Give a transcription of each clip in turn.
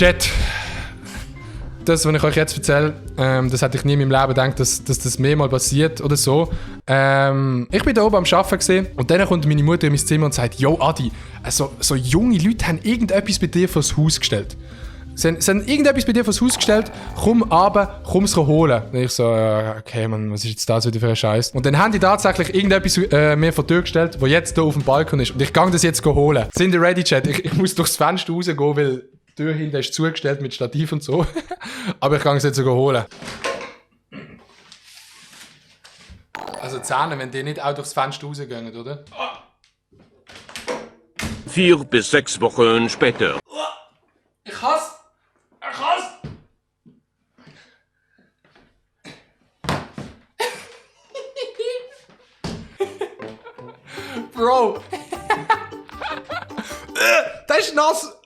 Chat. Das, was ich euch jetzt erzähle, das hätte ich nie in meinem Leben gedacht, dass das mehrmals passiert oder so. Ich bin da oben am Arbeiten gewesen, und dann kommt meine Mutter in mein Zimmer und sagt: «Yo Adi, also, so junge Leute haben irgendetwas bei dir vors Haus gestellt. Sie haben irgendetwas bei dir vors Haus gestellt, komm runter, komm es holen.» Und ich so: «Okay, Mann, was ist jetzt das wieder für ein Scheiß?» Und dann haben die tatsächlich irgendetwas mir vor die Tür gestellt, wo jetzt hier auf dem Balkon ist. Und ich gehe das jetzt holen. Sind ihr ready, Chat? Ich muss durchs Fenster rausgehen, weil die Tür hinten ist zugestellt mit Stativ und so. Aber ich kann es jetzt sogar holen. Also Zähne, wenn die nicht auch durchs Fenster rausgehen, oder? 4 bis 6 Wochen später. Ich hasse! Ich hasse! Bro! Das ist nass!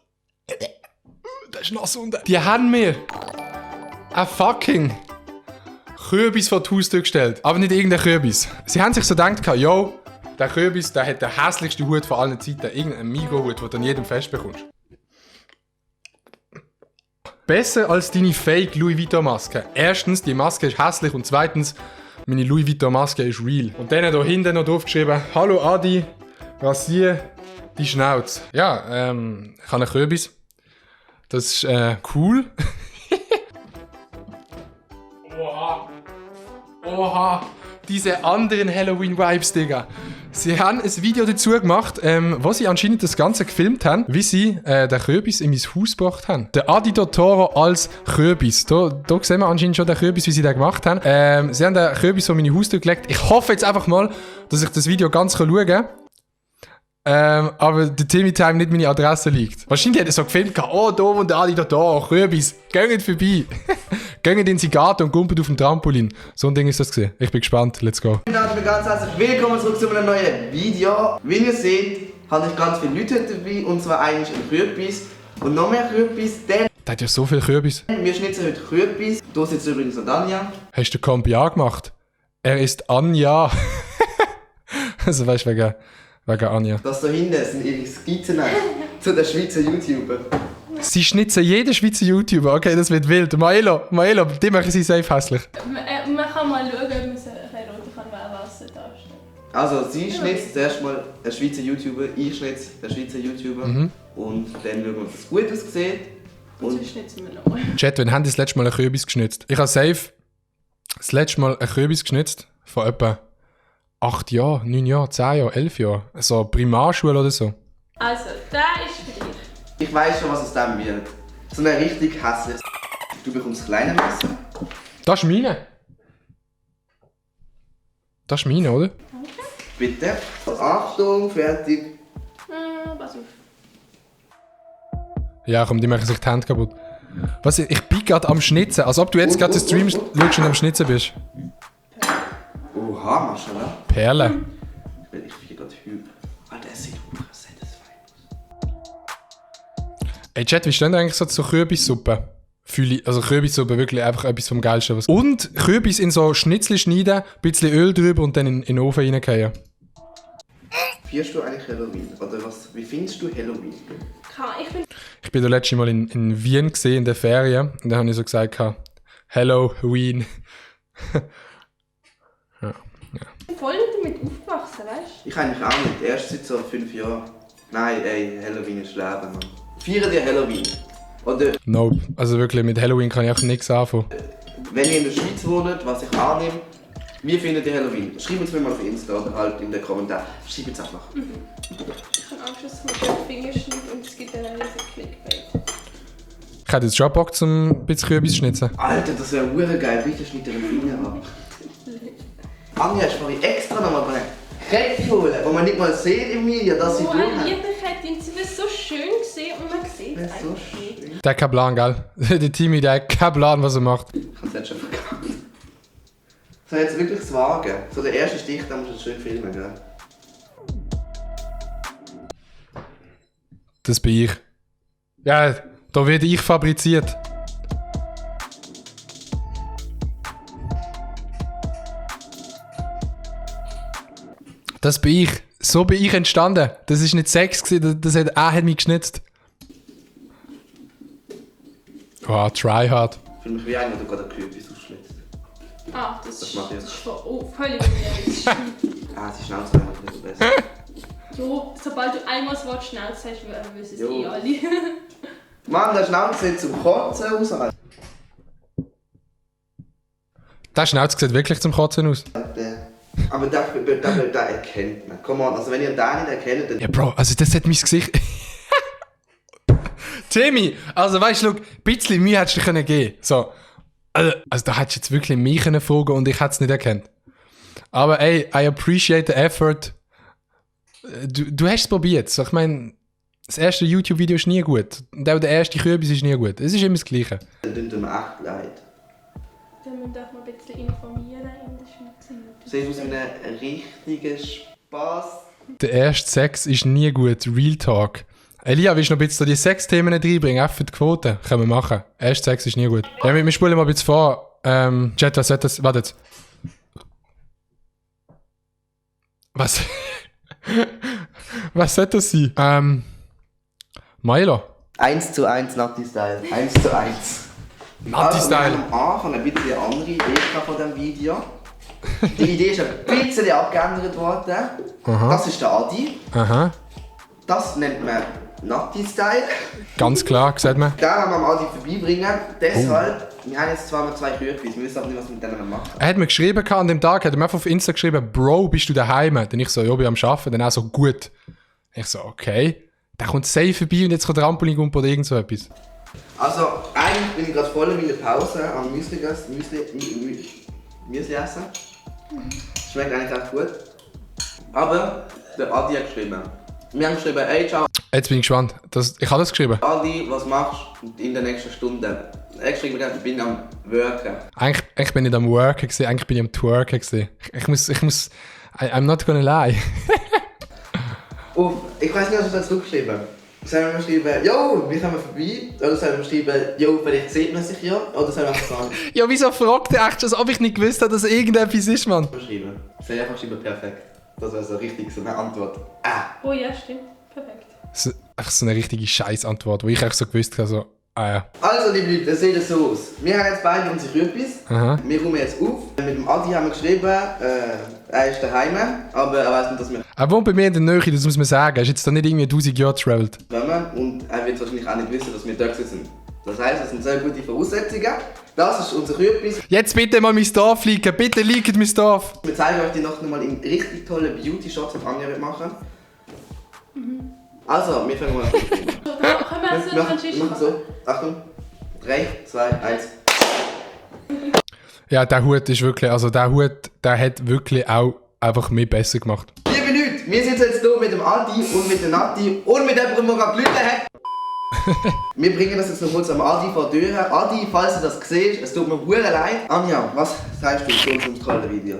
Das ist nass unten. Die haben mir ein fucking Kürbis vor die Haustür gestellt. Aber nicht irgendein Kürbis. Sie haben sich so gedacht, yo, der Kürbis, der hat den hässlichsten Hut von allen Zeiten. Irgendeinen Migo-Hut, den du an jedem Fest bekommst. Besser als deine Fake Louis Vuitton Maske. Erstens, die Maske ist hässlich, und zweitens, meine Louis Vuitton Maske ist real. Und dann hier hinten noch draufgeschrieben: «Hallo Adi, rasier die Schnauze.» Ja, ich habe einen Kürbis. Das ist cool. Oha. Oha. Diese anderen Halloween-Vibes, Digga. Sie haben ein Video dazu gemacht, wo sie anscheinend das Ganze gefilmt haben, wie sie den Kürbis in mein Haus gebracht haben. Der Adi Toro als Kürbis. Da sehen wir anscheinend schon den Kürbis, wie sie den gemacht haben. Sie haben den Kürbis vor meine Haustür gelegt. Ich hoffe jetzt einfach mal, dass ich das Video ganz schauen kann. Aber der Timmy Time nicht meine Adresse liegt. Wahrscheinlich hat er so gefilmt: «Oh, da wohnt der Adi Toro, Kürbis, geht vorbei.» Geht in den Garten und gumpelt auf dem Trampolin. So ein Ding ist das gewesen. Ich bin gespannt. Let's go. Ganz herzlich willkommen zurück zu einem neuen Video. Wie ihr seht, habe ich ganz viele Leute dabei. Und zwar eigentlich ein Kürbis und noch mehr Kürbis. Denn Der hat ja so viel Kürbis. wir schnitzen heute Kürbis. Hier sitzt übrigens noch Anja. Hast du Kompi angemacht? Er ist Anja. Also weißt du, wegen Anja. Das da hinten sind ihre Skizzen zu den Schweizer YouTuber. Sie schnitzen jeden Schweizer YouTuber. Okay, das wird wild. Maelo, die machen sie safe hässlich. Man kann mal schauen, ob man es erraten kann, wer was darstellt. Also sie schnitzt zuerst mal einen Schweizer YouTuber, ich schnitze den Schweizer YouTuber. Und dann schauen wir, ob es gut aussieht. Und sonst schnitzen wir nochmal. Chat, wann haben die das letzte Mal einen Kürbis geschnitzt? Ich habe safe das letzte Mal einen Kürbis geschnitzt. Vor etwa 8 Jahren, 9 Jahren, 10 Jahren, 11 Jahren. So Primarschule oder so. Also, der ist für dich. Ich weiß schon, was aus dem wird. So ein richtig hässliches. Du bekommst das kleine Messer. Das ist meine. Das ist meine, oder? Bitte. Achtung, fertig. Pass auf. Ja, komm, die machen sich die Hände kaputt. Was, ich bin gerade am Schnitzen. Als ob du jetzt gerade den Stream schaust und am Schnitzen bist. Oha, Maschallah. Perle. Ich bin gerade hübsch. Alter, es sieht satisfying aus. Ey, Chat, wie stehen eigentlich so zur Kürbissuppe? Also Kürbissuppe, wirklich einfach etwas vom Geilsten. Und Kürbis in so Schnitzel schneiden, ein bisschen Öl drüber und dann in den Ofen reingehen. Feierst du eigentlich Halloween? Oder was? Wie findest du Halloween? Ich bin das letzte Mal in Wien gesehen, in der Ferien. Und da habe ich so gesagt, Halloween. Ich bin voll nicht damit aufgewachsen, weißt du? Ich eigentlich auch nicht. Erst seit so 5 Jahren. Nein, ey, Halloween ist Leben, Mann. Feiern ihr Halloween? Oder Nope. Also wirklich, mit Halloween kann ich einfach nichts anfangen. wenn ihr in der Schweiz wohnt, was ich annehme, wie findet ihr Halloween? Schreibt es mir mal auf Insta oder halt in den Kommentaren. Schreibt es einfach. Ich habe Angst, dass es mir den Finger schneidet und es gibt einen riesigen Clickbait. Ich hätte jetzt schon Bock, zum ein bisschen Kürbis zu schnitzen. Alter, das wäre hure geil. Richtig schnitt den Finger ab. Anja, ich mache extra nochmal eine Kette holen, wo man nicht mal sieht im Video, dass sie Oh, tun eine hat. Liebigkeit, sie wird so schön gesehen und man sieht es So einfach nicht. schön. Der hat keinen Plan, gell? Der Timmy, der hat keinen Plan, was er macht. Ich habe es jetzt schon verkackt. So, jetzt wirklich das Wagen. So der erste Stich, da musst du schön filmen, gell? Das bin ich. Ja, da werde ich fabriziert. Das bin ich. So bin ich entstanden. Das ist nicht Sex gewesen, er hat mich geschnitzt. Oh, try hard. Ich fühle mich wie einer, der gerade einen Kürbis ausschlitzt. Ah, das macht ihr. ist völlig unnötig. Ah, sie Schnauze wäre noch nicht so besser. Jo, sobald du einmal das Wort Schnauze sagst, wissen es Jo. eh alle. Mann, der Schnauze sieht zum Kotzen aus. Alter. Der Schnauze sieht wirklich zum Kotzen aus. Aber der erkennt man. Komm on, also wenn ihr den nicht erkennt, dann... Ja, Bro, also das hat mein Gesicht... Timmy, also weißt du, ein bisschen Mühe hättest du dir geben können. So. Also da hättest du jetzt wirklich mich fragen können und ich hätte es nicht erkannt. Aber ey, I appreciate the effort. Du hast es probiert. So, ich meine, das erste YouTube-Video ist nie gut. Und auch der erste Kürbis ist nie gut. Es ist immer das Gleiche. Dann tut mir echt leid. Dann müssen wir doch mal ein bisschen informieren in der Schweiz. Sieht aus wie ein richtiger Spaß. Der erste Sex ist nie gut. Real Talk. Elia, willst du noch ein bisschen die Sexthemen reinbringen? Auch für die Quote. Können wir machen. Erster Sex ist nie gut. Ja, wir spulen mal ein bisschen vor. Chat, was sollte das... Wartet. Was? Was sollte das sein? Milo. 1:1 Natti-Style. 1:1. Natti-Style. Am Anfang ein bisschen eine andere Idee von diesem Video. Die Idee ist ein bisschen abgeändert worden. Aha. Das ist der Adi. Aha. Das nennt man Natti-Style. Ganz klar, sieht man. Den haben wir am Adi vorbeibringen. Deshalb, wir haben jetzt zwar noch 2 Kürbis, wir wissen aber nicht, was wir mit denen machen. Er hat mir geschrieben, an dem Tag, hat er mir einfach auf Insta geschrieben, Bro, bist du daheim? Dann ich so, ja, bin am Arbeiten. Dann auch so, gut. Ich so, okay. Der kommt safe vorbei und jetzt kommt Trampolin oder irgend so etwas. Also, eigentlich bin ich gerade voll in meiner Pause am Müsli essen. Schmeckt eigentlich echt gut. Aber der Adi hat geschrieben. Wir haben geschrieben, hey, ciao Jetzt bin ich gespannt. Ich habe das geschrieben. Adi, was machst du in der nächsten Stunde? Er hat geschrieben, ich bin am Worken. Eigentlich bin ich nicht am Worken gewesen, eigentlich bin ich am Twerken gewesen. Ich muss, I'm not gonna lie. Ich weiß nicht, was ich da zurückgeschrieben habe. Sollen wir schreiben, yo, wir kommen vorbei? Oder sollen wir schreiben, yo, vielleicht sieht man sich ja? Oder sollen wir einfach sagen, Ja, wieso fragt er echt, als ob ich nicht gewusst habe, dass irgendetwas ist, Mann? schreiben? Soll ich einfach schreiben, perfekt. Das wäre so richtig so eine Antwort. Oh ja, stimmt. Perfekt. Das ist echt so eine richtige Scheiß-Antwort, wo ich echt so gewusst habe, so, ja. Also, liebe Leute, das sieht so aus. Wir haben jetzt beide unsere Kürbis. Aha. Wir kommen jetzt auf. Mit dem Adi haben wir geschrieben, er ist daheim, aber er weiß nicht, dass wir Er wohnt bei mir in der Nähe, das muss man sagen. Er ist jetzt da nicht irgendwie 1000 Jahre travelt. kommen und er wird wahrscheinlich auch nicht wissen, dass wir dort sind. Das heisst, das sind sehr gute Voraussetzungen. Das ist unser Kürbis. Jetzt bitte mal mein Dorf liken, bitte liket mein Dorf. Wir zeigen euch die noch mal in richtig tollen Beauty-Shots, die Anja wird machen. Also, wir fangen mal an. Da können wir so einen Französisch machen so. Achtung. 3, 2, 1. Ja, der Hut ist wirklich, also der Hut, der hat wirklich auch einfach mich besser gemacht. Liebe Leute, wir sitzen jetzt hier mit dem Adi und mit der Nati und mit jemandem, der gerade Blüten hat. Wir bringen das jetzt noch kurz am Adi vor die Tür. Adi, falls du das siehst, es tut mir hure leid. Anja, was sagst du zu unserem tollen Video?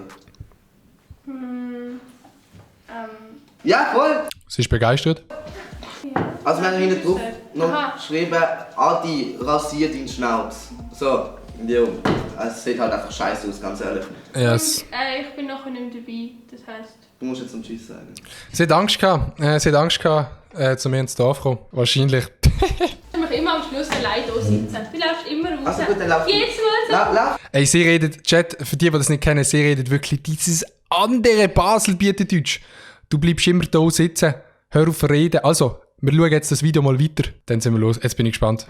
Ja, voll! Sie ist begeistert. Ja. Also wir haben hinten drauf noch Aha. geschrieben, Adi, rasier deinen Schnauz. So, jo. Es sieht halt einfach scheiße aus, ganz ehrlich. Yes. Ich bin nachher nicht mehr dabei. Das heisst, Du musst jetzt zum Tschüss sagen. Sie hat Angst gehabt, zu mir ins Dorf zu kommen. Wahrscheinlich. ich mache immer am Schluss allein hier sitzen. Du läufst immer raus. Also gut, dann lauf. Jetzt mal so. Lauf! Ey, sie redet, Chat, für die das nicht kennen, sie redet wirklich dieses andere Basel-Bieterdeutsch. Du bleibst immer da sitzen, hör auf reden. Also, wir schauen jetzt das Video mal weiter, dann sind wir los. Jetzt bin ich gespannt.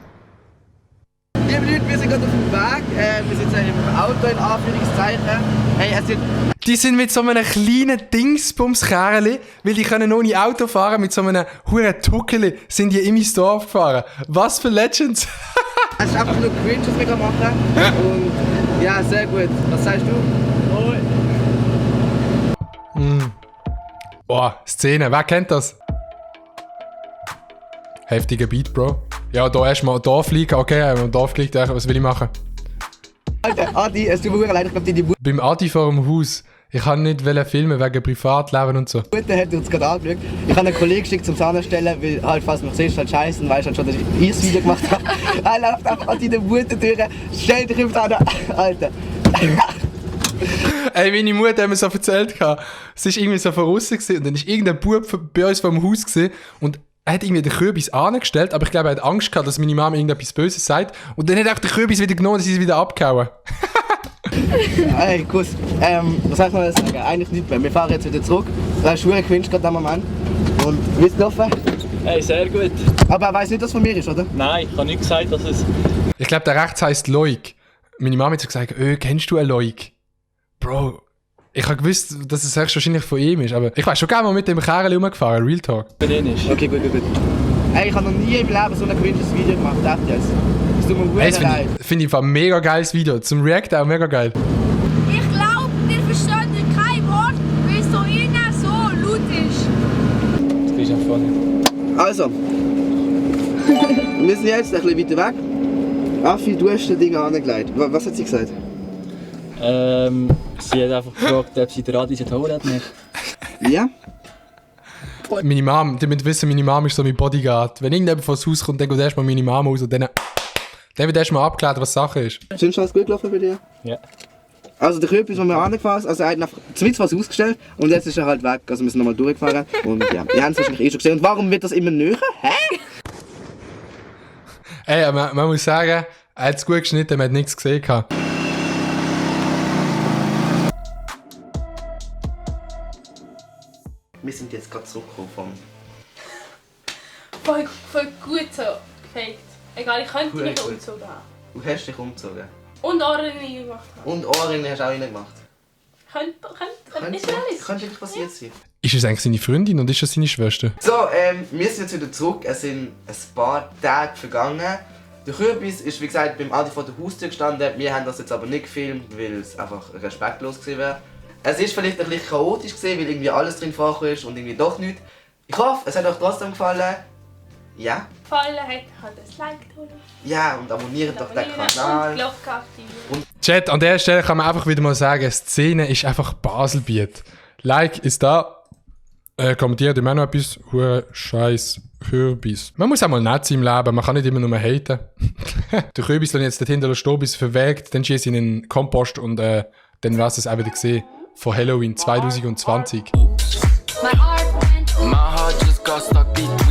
Liebe Leute, wir sind gerade auf dem Weg. Wir sitzen im Auto in Anführungszeichen. Hey, es sind... Die sind mit so einem kleinen Dingsbums-Kerli, weil die können ohne Auto fahren, mit so einem huren Tuckeli sind die in mein Dorf gefahren. Was für Legends! Es ist einfach nur cringe, was wir gerade machen. Und ja, sehr gut. Was sagst du? Boah, Szene, wer kennt das? Heftiger Beat, Bro. Ja, da erstmal Dorf liegen, okay, im Dorf liegt, was will ich machen? Alter, Adi, es tut mir leid, ich glaube, die Beim Adi vor dem Haus. Ich kann nicht filmen wegen Privatleben und so. Mutter hat uns gerade angeschaut. Ich habe einen Kollegen geschickt zum Zahnstellen, weil halt, falls du mich siehst, halt scheiße und weißt halt schon, dass ich ein Video gemacht habe. Er läuft einfach an deine Mutter-Tür, stellt dich auf an, Alter. Ey, meine Mutter hat mir so erzählt, es war irgendwie so von außen und dann war irgendein Bub bei uns vor dem Haus und Er hat irgendwie den Kürbis angestellt, aber ich glaube, er hat Angst gehabt, dass meine Mama irgendetwas Böses sagt. Und dann hat er auch den Kürbis wieder genommen und sie ist wieder abgehauen. Hey, Kuss. Was soll ich noch sagen? Eigentlich nicht mehr. Wir fahren jetzt wieder zurück. Du hast Schuhe gewünscht gerade am Moment. Und wie ist es gelaufen? Hey, sehr gut. Aber er weiss nicht, dass es von mir ist, oder? Nein, ich habe nicht gesagt, dass es... Ich glaube, der rechts heisst Loik. Meine Mama hat so gesagt, kennst du einen Loik? Bro, ich habe gewusst, dass es höchstwahrscheinlich von ihm ist, aber ich weiß schon gerne mal mit dem Kerl rumgefahren, Real Talk. bei denen ist. Okay, gut. Hey, ich habe noch nie im Leben so ein gewünschtes Video gemacht, echt jetzt. Es tut mir Hey, sehr das leid. finde ich ein mega geiles Video. Zum React auch mega geil. Ich glaube, ihr versteht kein Wort, weil es so innen so laut ist. Das bist ja funny. Also, wir sind jetzt ein bisschen weiter weg. Affi, du hast das Ding angelegt. Was hat sie gesagt? Sie hat einfach gefragt, ob sie den Radis holen hat nicht. Ja? Meine Mom, damit wissen, meine Mom ist so mein Bodyguard. Wenn irgendjemand vor das Haus kommt, dann geht erstmal meine Mom raus und dann wird erstmal abgeklärt, was Sache ist. Sind alles gut gelaufen bei dir? Ja. Also der Kürbis, den wir angefahren haben, also er hat einfach zumindest was ausgestellt und jetzt ist er halt weg. Also wir sind nochmal durchgefahren und ja, wir haben es wahrscheinlich schon gesehen. Und warum wird das immer näher? Hä? Ey, man muss sagen, er hat es gut geschnitten, man hat nichts gesehen. Wir sind jetzt gerade zurückgekommen vom... Voll gut so gefaked. Egal, ich könnte Cool, nicht cool. umgezogen haben. Du hast dich umgezogen. Und Ohrringe gemacht haben. Und Ohrringe hast du auch reingemacht. Ist Könnte nicht passiert sein. Ist es eigentlich seine Freundin und ist es seine Schwester? So, wir sind jetzt wieder zurück. Es sind ein paar Tage vergangen. Der Kürbis ist wie gesagt beim Adi vor der Haustür gestanden. Wir haben das jetzt aber nicht gefilmt, weil es einfach respektlos gewesen wäre. Es ist vielleicht ein bisschen chaotisch gewesen, weil irgendwie alles drin vorgekommen ist und irgendwie doch nicht. Ich hoffe, es hat euch trotzdem gefallen. Ja? gefallen hat, halt ein Like tun. Ja, und abonniert doch den Und Kanal. Glocke aktivieren. Chat, an der Stelle kann man einfach wieder mal sagen, Szene ist einfach Baselbiet. Like ist da. Kommentiert immer noch etwas. Hure Scheiß Kürbis. Man muss auch mal nett sein im Leben, man kann nicht immer nur haten. Der Kürbis lassen jetzt dort hinter stehen, bis verwelkt, dann schieße ich ihn in den Kompost und dann wirst du es auch wieder gesehen. Von Halloween 2020. My heart went My heart just got stuck beating.